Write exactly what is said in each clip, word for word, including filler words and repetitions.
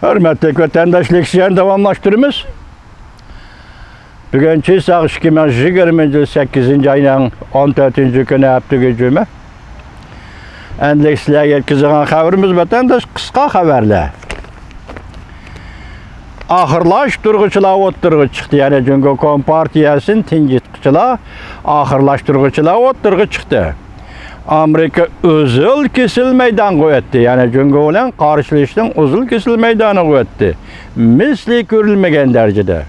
ھۆرمەتلىك ۋەتەنداش، لېكسىيەنى داۋاملاشتۇرىمىز. بۈگۈن چىساغ ئىككى مىڭ يىگىرمىنچى يىل سەككىزىنچى ئاينىڭ ئون تۆتىنچى كۈنى، ھەپتىگە جۈمە. ئەمدى سىلەرگە يەتكۈزىدىغان خەۋىرىمىز، ۋەتەنداش، قىسقا خەۋەرلەر. ئاخىرلاشتۇرغۇچىلار ئوتتۇرىغا چىقتى. يەنى جۇڭگو كومپارتىيەسىنى تىنجىتقۇچىلار، ئاخىرلاشتۇرغۇچىلار ئوتتۇرىغا چىقتى. ئامېرىكا ئۈزۈل-كېسىل مەيدانغا ئۆتتى. يەنى جۇڭگو بىلەن قارشىلىشىشنىڭ ئۈزۈل-كېسىل مەيدانىغا ئۆتتى. مىسلى كۆرۈلمىگەن دەرىجىدە.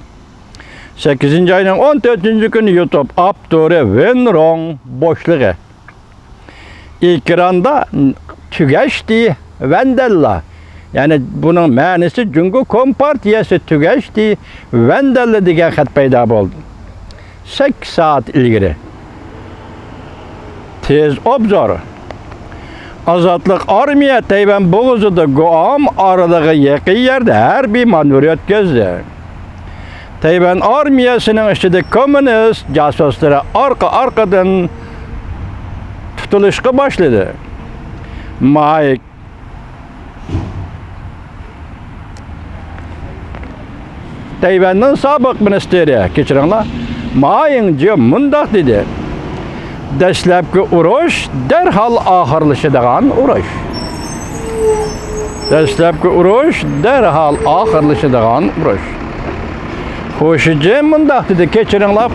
سەككىزىنچى ئاينىڭ ئون تۆتىنچى كۈنى يۇتۇپ، ئاپتورى ۋېن روڭ بوشلۇقى. ئېكراندا «تۈگەشتى، ۋەندەللا»، يەنى بۇنىڭ مەنىسى «جۇڭگو كومپارتىيەسى تۈگەشتى، ۋەندەللا» دېگەن خەت پەيدا بولدى. سەككىز سائەت ئىلگىرى. تېز ئوبزور. ئازادلىق ئارمىيە تەيۋەن بوغۇزىدا گۇئام ئارىلىغى يېقىن يەردە ھەربىي مانېۋىر ئۆتكۈزدى. تەيۋەن ئارمىيەسىنىڭ ئىچىدە كوممۇنىست جاسۇسلىرى ئارقا-ئارقىدىن تۇتۇلۇشقا باشلىدى. ماي تەيۋەننىڭ سابىق مىنىستىرى، كەچۈرۈڭلار، ما يىڭجيې مۇنداق دېدى: «دەسلەپكى ئۇرۇش دەرھال ئاخىرلىشىدىغان ئۇرۇش. دەسلەپكى ئۇرۇش دەرھال ئاخىرلىشىدىغان ئۇرۇش.» خۇ شىجىن مۇنداق دېدى، كەچۈرۈڭلار.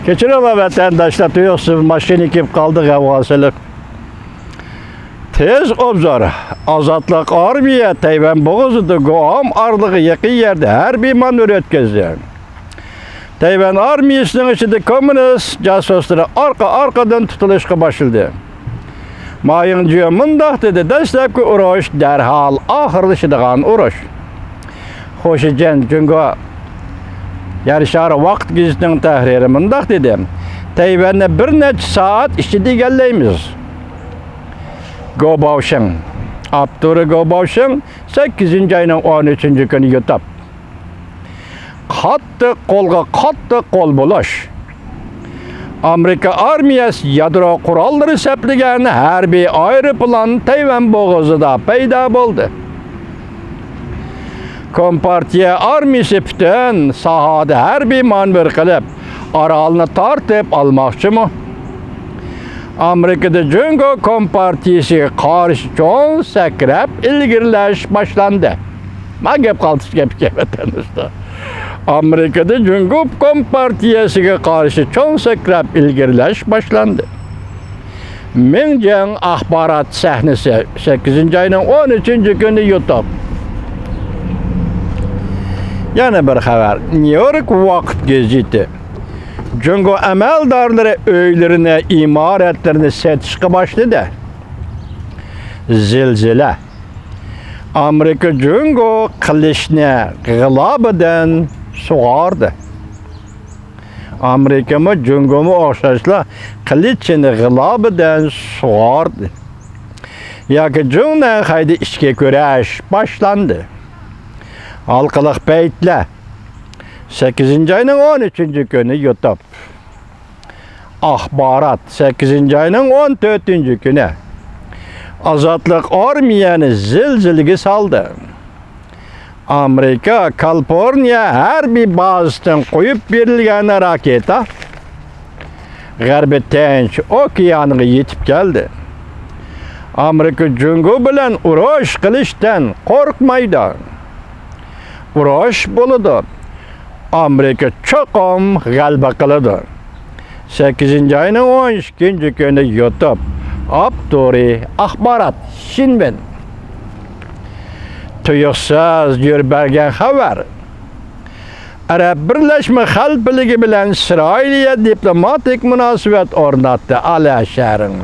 كەچۈرۈڭلار ۋەتەنداشلار، تۇيۇقسىز ماشىنا كېلىپ قالدى، غەۋغا سېلىپ. تېز ئوبزور. ئازادلىق ئارمىيە تەيۋەن بوغۇزىدا گۇئام ئارىلىغى يېقىن يەردە ھەربىي مانېۋىر ئۆتكۈزدى. تەيۋەن ئارمىيىسىنىڭ ئىچىدە كوممۇنىست جاسۇسلىرى ئارقا-ئارقىدىن تۇتۇلۇشقا باشلىدى. ما يىڭجيې مۇنداق دېدى: «دەسلەپكى ئۇرۇش دەرھال ئاخىرلىشىدىغان ئۇرۇش.» خۇ شىجىن، جۇڭگو يەر شارى ۋاقىت گېزىتىنىڭ تەھرىرى مۇنداق دېدى: «تەيۋەننى بىر نەچچە سائەت ئىچىدە ئىگىلەيمىز.» گو باۋشىڭ. ئاپتورى گو باۋشىڭ، سەككىزىنچى ئاينىڭ ئون ئۈچىنچى كۈنى يۇتۇپ. قاتتىق قولغا قاتتىق قول بولۇش. ئامېرىكا ئارمىيەسى يادرو قوراللىرى سەپلىگەن ھەربىي ئايروپىلان تەيۋەن بوغۇزىدا پەيدا بولدى. كومپارتىيە ئارمىيىسى پۈتۈن ساھەدە ھەربىي مانېۋىر قىلىپ، ئارالنى تارتىپ ئالماقچىمۇ؟ ئامېرىكىدا جۇڭگو كومپارتىيىسىگە قارشى چوڭ سەكرەپ ئىلگىرىلەش باشلاندى. مانا گەپ قالتىس گەپكە ۋەتەنداشلار. ئامېرىكىدا جۇڭگو كومپارتىيەسىگە قارشى چوڭ سەكرەپ ئىلگىرىلەش باشلاندى. مىڭجياڭ ئاخبارات سەھنىسى، سەككىزىنچى ئاينىڭ ئون ئۈچىنچى كۈنى يۇتۇپ. يەنە بىر خەۋەر. نيۇ يورك ۋاقىت گېزىتى. جۇڭگو ئەمەلدارلىرى ئۆيلىرىنى، ئىمارەتلىرىنى سېتىشقا باشلىدى. زىلزىلە. ئامېرىكا جۇڭگو قىلىچنى غىلابىدىن سۇغاردى. ئامېرىكىمۇ، جۇڭگومۇ ئوخشاشلا قىلىچىنى غىلابىدىن سۇغاردى. ياكى جۇڭنەنخەيدە ئىچكى كۈرەش باشلاندى. ھالقىلىق پەيتلەر. سەككىزىنچى ئاينىڭ ئون ئۈچىنچى كۈنى يۇتۇپ. ئاخبارات. سەككىزىنچى ئاينىڭ ئون تۆتىنچى كۈنى. ئازادلىق ئارمىيەنى زىلزىلىگە سالدى. ئامېرىكا كالىفورنىيە ھەربىي بازىسىدىن قويۇپ بېرىلگەن راكېتا غەربىي تىنچ ئوكيانىغا يېتىپ كەلدى. ئامېرىكا جۇڭگو بىلەن ئۇرۇش قىلىشتىن قورقمايدۇ. ئۇرۇش بولىدۇ. ئامېرىكا چوقۇم غەلىبە قىلىدۇ. سەككىزىنچى ئاينىڭ ئون ئىككىنچى كۈنى يۇتۇپ. ئاپتورى ئاخبارات شىنۋېن. تۇيۇقسىز يۈز بەرگەن خەۋەر. ئەرەب بىرلەشمە خەلىپىلىكى بىلەن ئىسرائىلىيە دىپلوماتىك مۇناسىۋەت ئورناتتى. ئالە شەرىڭ.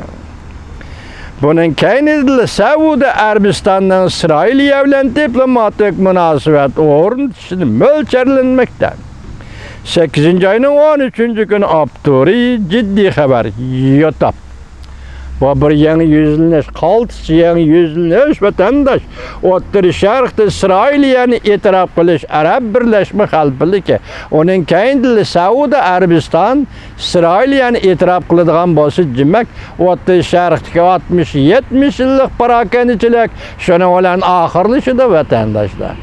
بۇنىڭ كەينىدىلا سەئۇدى ئەرەبىستاننىڭ ئىسرائىلىيە بىلەن دىپلوماتىك مۇناسىۋەت ئورنىتىشىنى مۆلچەرلەنمەكتە. سەككىزىنچى ئاينىڭ ئون ئۈچىنچى كۈنى ئاپتورى جىددىي خەۋەر يوتاپ. بۇ بىر يېڭى يۈزلىنىش، قالتىس يېڭى يۈزلىنىش، ۋەتەنداش. ئوتتۇرا شەرقتە ئىسرائىلىيەنى ئېتىراپ قىلىش ئەرەب بىرلەشمە خەلىپىلىكى. ئۇنىڭ كەينىدىلا سەئۇدى ئەرەبىستان ئىسرائىلىيەنى ئېتىراپ قىلىدىغان بولسا، دېمەك، ئوتتۇرا شەرقتىكى ئاتمىش، يەتمىش يىللىق پاراكەندىچىلىك شۇنىڭ بىلەن ئاخىرلىشىدۇ، ۋەتەنداشلار.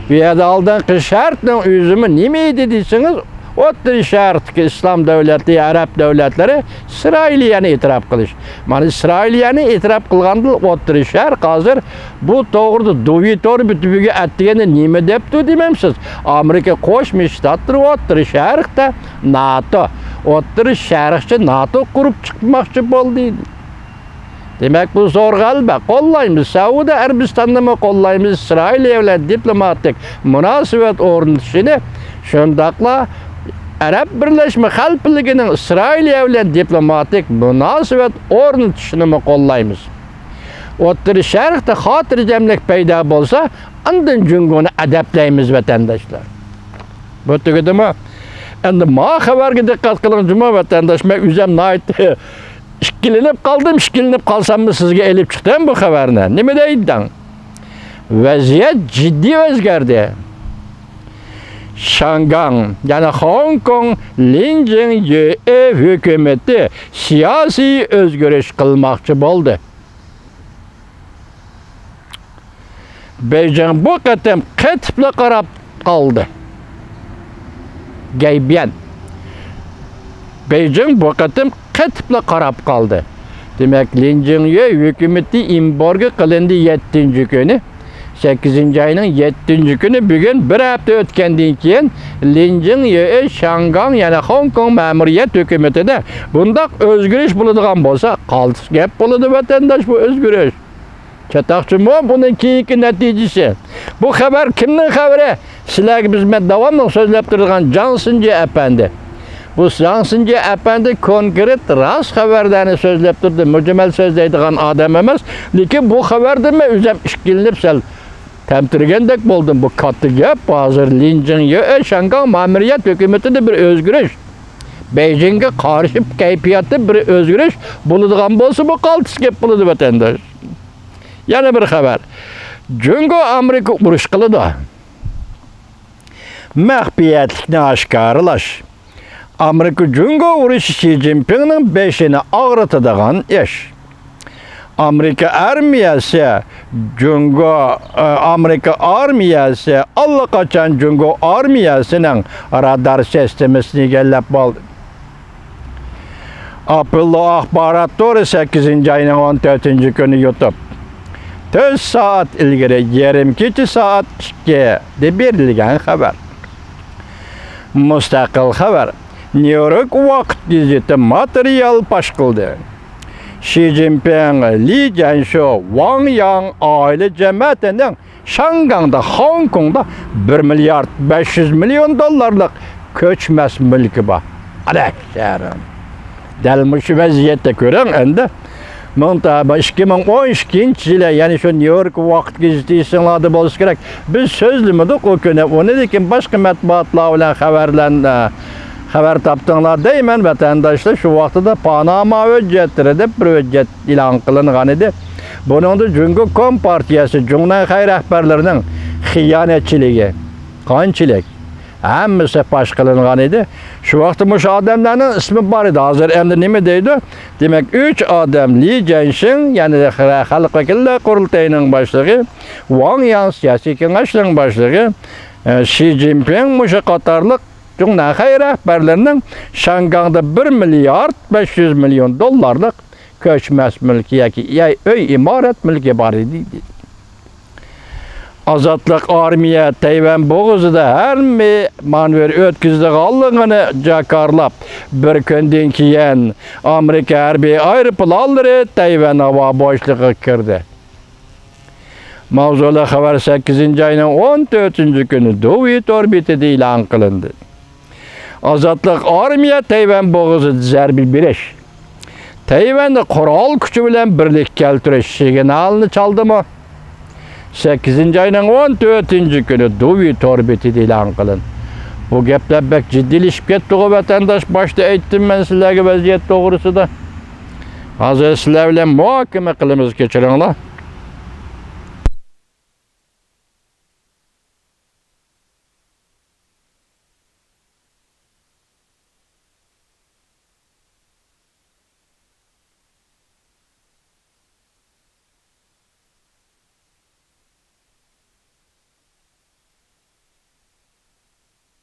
بۇ يەردە ئالدىنقى شەرتنىڭ ئۆزىمۇ نېمە ئىدى دېسىڭىز، ئوتتۇرا شەرقتىكى ئىسلام دۆلەتلىرى، ئەرەب دۆلەتلىرى ئىسرائىلىيەنى ئېتىراپ قىلىش. مانا، ئىسرائىلىيەنى ئېتىراپ قىلغاندىلا ئوتتۇرا شەرق ھازىر بۇ توغرىدا دوۋىي تور بۈگۈن ئەتىگەندە نېمە دەپتۇ دېمەمسىز؟ ئامېرىكا قوشما شتاتلىرى ئوتتۇرا شەرقتە ناتو، ئوتتۇرا شەرقچە ناتو قۇرۇپ چىقماقچى بولدى. دېمەك، بۇ زور غەلىبە. قوللايمىز. سەئۇدى ئەرەبىستاننىمۇ قوللايمىز. ئىسرائىلىيە بىلەن دىپلوماتىك مۇناسىۋەت ئورنىتىشىنى، شۇنداقلا ئەرەب بىرلەشمە خەلىپىلىكىنىڭ ئىسرائىلىيە بىلەن دىپلوماتىك مۇناسىۋەت ئورنىتىشىنىمۇ قوللايمىز. ئوتتۇرا شەرقتە خاتىرجەملىك پەيدا بولسا، ئاندىن جۇڭگونى ئەدەپلەيمىز، ۋەتەنداشلار. بۇ تۈگىدىمۇ؟ ئەمدى ما خەۋەرگە دىققەت قىلىڭ جۇمۇ، ۋەتەنداش. مەن ئۆزۈم ناھايىتى ئىككىلىنىپ قالدىم، ئىككىلىنىپ قالساممۇ سىزگە ئېلىپ چىقتىم بۇ خەۋەرنى. نېمە دەيدىڭ؟ ۋەزىيەت جىددىي ئۆزگەردى. شياڭگاڭ، يەنى خوڭكوڭ، لىن جىڭيۈې ھۆكۈمىتى سىياسىي ئۆزگىرىش قىلماقچى بولدى. بېيجىڭ بۇ قېتىم قېتىپلا قاراپ قالدى. گەيبىيەن. بېيجىڭ بۇ قېتىم قېتىپلا قاراپ قالدى. دېمەك، لىن جىڭيۈ ھۆكۈمىتى ئېمبارگو قىلىندى يەتتىنچى كۈنى. سەككىزىنچى ئاينىڭ يەتتىنچى كۈنى، بۈگۈن بىر ھەپتە ئۆتكەندىن كېيىن، لىن جىڭيۈ شياڭگاڭ، يەنى خوڭكوڭ مەمۇرىيەت ھۆكۈمىتىدە بۇنداق ئۆزگىرىش بولىدىغان بولسا، قالتىس گەپ بولىدۇ، ۋەتەنداش، بۇ ئۆزگىرىش. چاتاقچىمۇ بۇنىڭ كېيىنكى نەتىجىسى. بۇ خەۋەر كىمنىڭ خەۋىرى؟ سىلەرگە بىز، مەن داۋاملىق سۆزلەپ تۇرىدىغان جاڭ سىنجى ئەپەندى. بۇ جاڭ سىنجى ئەپەندى كونكرېت راست خەۋەرلەرنى سۆزلەپ تۇردى. مۇجمەل سۆزلەيدىغان ئادەم ئەمەس. لېكىن بۇ خەۋەردىن مەن ئۆزۈم ئىككىلىنىپ سەل تەمتىرىگەندەك بولدۇم. بۇ كاتتا گەپ. ھازىر لىن جىڭيۈ شياڭگاڭ مەمۇرىيەت ھۆكۈمىتىدە بىر ئۆزگىرىش. بېيجىڭغا قارشى كەيپىياتتا بىر ئۆزگىرىش بولىدىغان بولسا، بۇ قالتىس گەپ بولىدۇ، ۋەتەنداش. يەنە بىر خەۋەر. جۇڭگو ئامېرىكا ئۇرۇش قىلىدۇ. مەخپىيەتلىكنى ئاشكارىلاش. ئامېرىكا جۇڭگو ئۇرۇشى شى جىنپىڭنىڭ بېشىنى ئاغرىتىدىغان ئىش. ئامېرىكا ئارمىيەسى جۇڭگو، ئامېرىكا ئارمىيەسى ئاللىقاچان جۇڭگو ئارمىيەسىنىڭ رادار سىستېمىسىنى ئىگىلەپ بولدى. ئاپوللو ئاخبارات تورى سەككىزىنچى ئاينىڭ ئون تۆتىنچى كۈنى يۇتۇپ، تۆت سائەت ئىلگىرى يېرىم كېچە سائەت ئىككىدە بېرىلگەن خەۋەر. مۇستەقىل خەۋەر. نيۇ يورك ۋاقىت گېزىتى ماتېرىيال پاش قىلدى. شى جىنپىڭ، لى جيەنشۇ، ۋاڭ ياڭ ئائىلە جەمەتىنىڭ شياڭگاڭدا، خوڭكوڭدا بىر مىليارد بەش يۈز مىليون دوللارلىق كۆچمەس مۈلكى بار. ئەنە شەھىرىم. دەل مۇشۇ ۋەزىيەتتە كۆرۈڭ ئەمدى. مىڭ تا-، ئىككى مىڭ ئون ئىككىنچى يىلى، يەنى شۇ نيۇ يورك ۋاقىت گېزىتى ئېسىڭلاردا بولسا كېرەك. بىز سۆزلىمىدۇق ئۇ كۈنى ئۇنى، لېكىن باشقا مەتبۇئاتلار بىلەن خەۋەرلەن-، ئە، خەۋەر تاپتىڭلار دەيمەن، ۋەتەنداشلار، شۇ ۋاقتىدا پاناما ھۆججەتلىرى دەپ بىر ھۆججەت ئېلان قىلىنغان ئىدى. بۇنىڭدا جۇڭگو كومپارتىيەسى جۇڭنەنخەي رەھبەرلىرىنىڭ خىيانەتچىلىكى، قانچىلىك، ھەممىسى پاش قىلىنغان ئىدى. شۇ ۋاقىتتا مۇشۇ ئادەملەرنىڭ ئىسمى بار ئىدى. ھازىر ئەمدى نېمە دەيدۇ؟ دېمەك، ئۈچ ئادەم، لى جيەنشىڭ، يەنى خەلق ۋەكىللەر قۇرۇلتىيىنىڭ باشلىقى، ۋاڭ ياڭ سىياسىي كېڭەشنىڭ باشلىقى، ئە، شى جىنپىڭ مۇشۇ قاتارلىق جۇڭنەنخەي رەھبەرلىرىنىڭ شياڭگاڭدا بىر مىليارد بەش يۈز مىليون دوللارلىق كۆچمەس مۈلكى ياكى ئۆي ئىمارەت مۈلكى بار ئىدى. ئازادلىق ئارمىيە تەيۋەن بوغۇزىدا ھەربىي مانېۋىر ئۆتكۈزىدىغانلىقىنى جاكارلاپ، بىر كۈندىن كېيىن ئامېرىكا ھەربىي ئايروپىلانلىرى تەيۋەن ھاۋا بوشلۇقىغا كىردى. ماۋزۇلۇق خەۋەر سەككىزىنچى ئاينىڭ ئون تۆتىنچى كۈنى دۇۋى تور بېتىدە ئېلان قىلىندى. ئازادلىق ئارمىيە تەيۋەن بوغۇزىدا زەربە بېرىش، تەيۋەننى قورال كۈچى بىلەن بىرلىككە كەلتۈرۈش سىگنالىنى چالدىمۇ؟ سەككىزىنچى ئاينىڭ ئون تۆتىنچى كۈنى دۇۋى تور بېتىدە ئېلان قىلىندى. بۇ گەپلەر بەك جىددىيلىشىپ كەتتىغۇ، ۋەتەنداش، باشتا ئېيتتىم مەن سىلەرگە ۋەزىيەت توغرىسىدا. ھازىر سىلەر بىلەن مۇھاكىمە قىلىمىز، كەچۈرۈڭلار.